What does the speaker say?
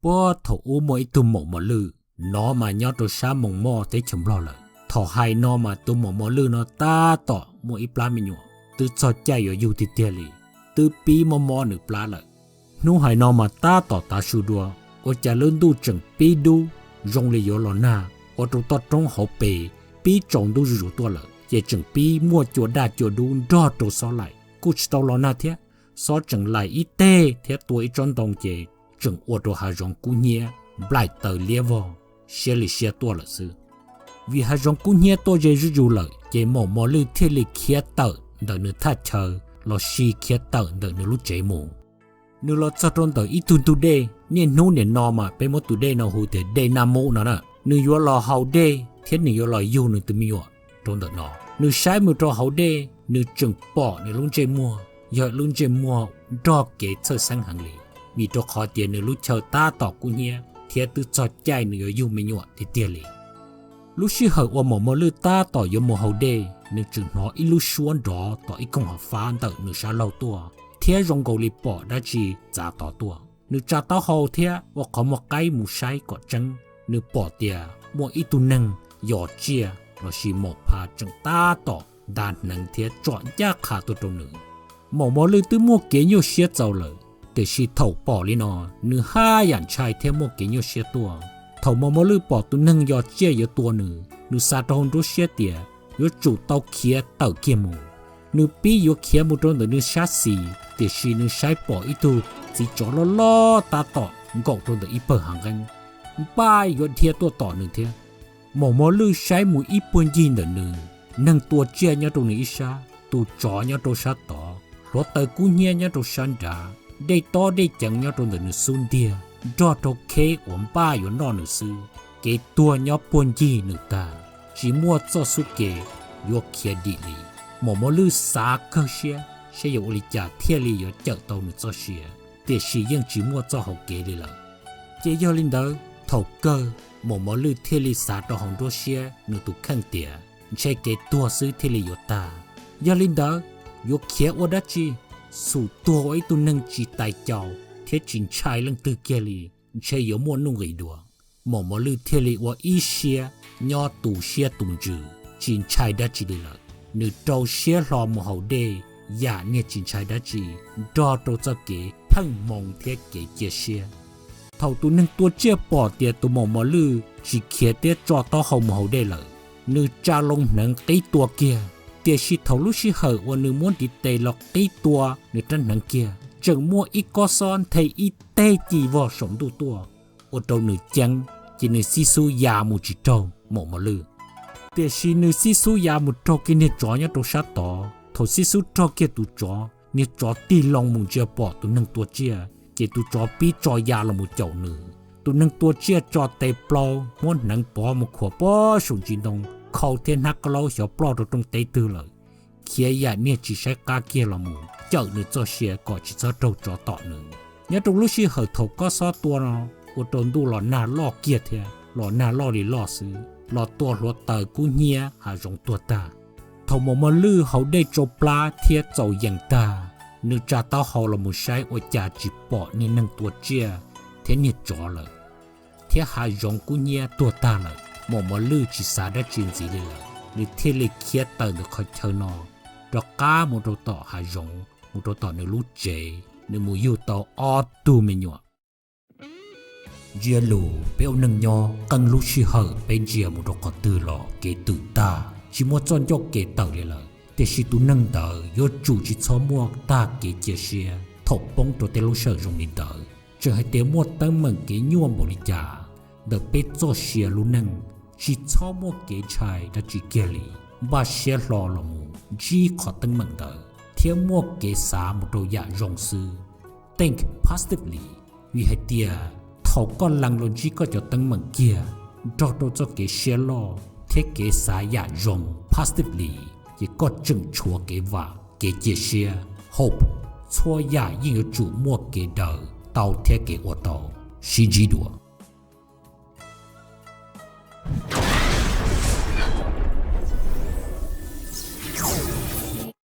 Puag thaum ub muaj ib tug maum mos lwj, nov mas nyob rau sab Moos Moj teb chaws Nplog lawm. Thaum hais no mas tus maum mos lwj no tab tom muaj ib plab me nyuam, twb txog caij yuav yug tiag tiag li, twb pib mob mob nws plab lawm. Hnub hais no mas tab tom tav su dua, ua cas lub ntuj tseem pib dub zoo li yuav los nag, ua rau toj roob hauv pes pib tsaus ntuj zuj zus tuaj lawm, ces tseem pib muaj cua daj cua dub nrog rau xob laim, kuj tsis tau los nag thiab. Xob tseem laim ib teg thiab tua ib tsob ntoo ces tseem ua rau hav zoov kub hnyiab, nplaim taws liab vog, siab li siab tuaj lawm xwb. Vim hav zoov kub hnyiab tuaj ze zuj zus lawm ces maum mos lwj thiaj li khiav tawm ntawm nws thaj chaw los sis khiav tawm ntawm nws lub tsev mus. Nws los txog rau ntawm ib tug ntug dej, niaj hnub nim no mas peb muab tus dej no hu tias dej Naj Mub no na. Nws yuav los haus dej thiab nws yuav los yug nws tus me nyuam rau ntawm no. Nws saib mus rau hauv dej, nws tseem pom nws lub ntsej muag, yog lub ntsej muag nrog kev txhawj xeeb heev li, vim rau qhov tias nws lub chaw tab tom kub hnyiab thiab twb txog caij nws yuav yug me nyuam tiag tiag li. Lub sij hawm uas maum mos lwj tab tom yuav mus haus dej, nws tseem hnov ib lub suab nrov tom ib koog hav fab ntawm nws sab laug tuaj, thiab zoo nkaus li pom dab tsi txav tod tuaj. Nws tsa taub hau thiab ua qhov muag qaib mus saib kom tseeb, nws pom tias muaj ib tug neeg yos tsiaj los sis maum pha tseem tab tom nta hneev thiab tsom ncaj qha tuaj rau nws. Maum mos lwj twb muaj kev nyuaj siab txaus lawm, tiam sis thaum pom li no, nws haj yam ntshai thiab muaj kev nyuaj siab tuaj. Thaum maum mos lwj pom tus neeg yos tsiaj yuav tua nws, nws xav rau hauv nruab siab tias yuav tsum tau khiav tawm kiag mus. Nws pib yuav khiav mus rau ntawm nws sab xis, tiam sis nws saib pom ib tug txiv tsov loj loj tab tom nkaum rau ntawm ib pawg hav nqeeb, npaj yuav dhia tuaj tom nws thiab. Maum mos lwj saib mus ib puag ncig ntawm nws, neeg tua tsiaj nyob rau nws ib sab, tus tsov nyob rau sab tod, hluav taws kub hnyiab nyob rau sab nrad, dej tob dej ceev nyob rau ntawm nws xub ntiag, nrog rau kheb uas npaj yuav noj nws xwb. Kev tuag nyob puag ncig nws tag, tsis muaj txoj xub ke yuav khiav dim li. Maum mos lwj xav kawg siab saib yuav ua li cas thiaj li yuav cawm tau nws txoj sia, tiam sis yeej tsis muaj txoj hau kev li lawm. Ces yog li ntawd, thaum kawg maum mos lwj thiaj li xav rau hauv nruab siab nws tus kheej tias ntshe kev tuag xwb thiaj li yuav tag. Yog li ntawd, yuav khiav ua dab tsi? Xum tuag ua ib tug neeg tsis tais caus thiab tsis ntshai leej twg kiag li, ntshe yuav muaj nuj nqis dua. Maum mos lwj thiaj li ua ib siab nyob tu siab tu ntsws, tsis ntshai dab tsi li lawm. Nws rau siab hlo mus haus dej, yam niag tsis ntshai dab tsi, nrog rau txoj kev pheej hmoo thiab kev cia siab. Thaum tus neeg tua tsiaj pom tias tus maum mos lwj tsis khiav thiab tso taub hau mus haus dej lawm, nws tsa loo hneev qib tua kiag. Tiam sis thaum lub sij hawm uas nws muab ntiv tes los qib tua nws rab hneev kiag, tseem muaj ib kob xob nthe ib teg ci vog saum ntuj tuaj, ua rau nws ceeb, ces nws xib xub ya mus tsis raug maum mos lwj. Tiam sis nws xib xub ya mus raug kiag niag tsov nyob rau sab tod. Thaum xib xub raug kiag tus tsov, niag tsov tig loo mus ntsia pom tus neeg tua tsiaj, ces tus tsov pib tso ya los mus caum nws. Tus neeg tua tsiaj tso tes plaub, muab hneev pov mus khuam pob saum ntsis ntoo, khau thiab hnab kab laub xyov ploj rau rooj teb twg lawm. Khiav yam niag tsis saib qab kiag los mus cawm nws txoj sia kom tsis txhob raug tsov tom nws. Nyob rau lub sij hawm thaum kob xob tua no, ua rau ntuj los nag loj kiag thiab, los nag loj li loj xwb, los tua hluav taws kub hnyiab hav zoov tuag tag. Thaum maum mos lwj haus dej tsau plab thiab txaus yees tag, nws tsa taub hau los mus saib ua cas tsis pom niag neeg tua tsiaj thiab niag tsov lawm, thiab hav zoov kub hnyiab tuag tag lawm. Maum mos lwj tsis xav dab tsi ntxiv li lawm, nws thiaj li khiav tawm ntawm qhov chaw no rov qab mus rau tom hav zoov, mus rau tom nws lub tsev, nws mus yug tau ob tug me nyuam. Ntsia lus, peb ua neej nyob qee lub sij hawm peb ntsia mus rau qhov twg los kev twm tag, tsis muaj txoj ncauj kev tawm li lawm. Tiam sis tus neeg ntawd yuav tsum tsis txhob muaj tag kev cia siab thaum poob rau tej lub sij hawm zoo li ntawd. Tseem hais tias muaj teeb meem kev nyuaj npaum li cas ntawm peb txoj sia lub neej, tsis txhob muaj kev ntshai dab tsi kiag li. Npaj siab hlo los mus ntsib qhov teeb meem ntawd thiab muaj kev xav mus rau yam zoo xwb. Think positively, vim hais tias thaum koj lees los ntsib koj cov teeb meem kiag nrog rau txoj kev siab loj thiab kev xav yam zoo positively, ces koj tseem tshuav kev vam, kev cia siab, hope, txhua yam yeej yuav tsum muaj kev daws tau thiab kev ua tau. Sib ntsib dua.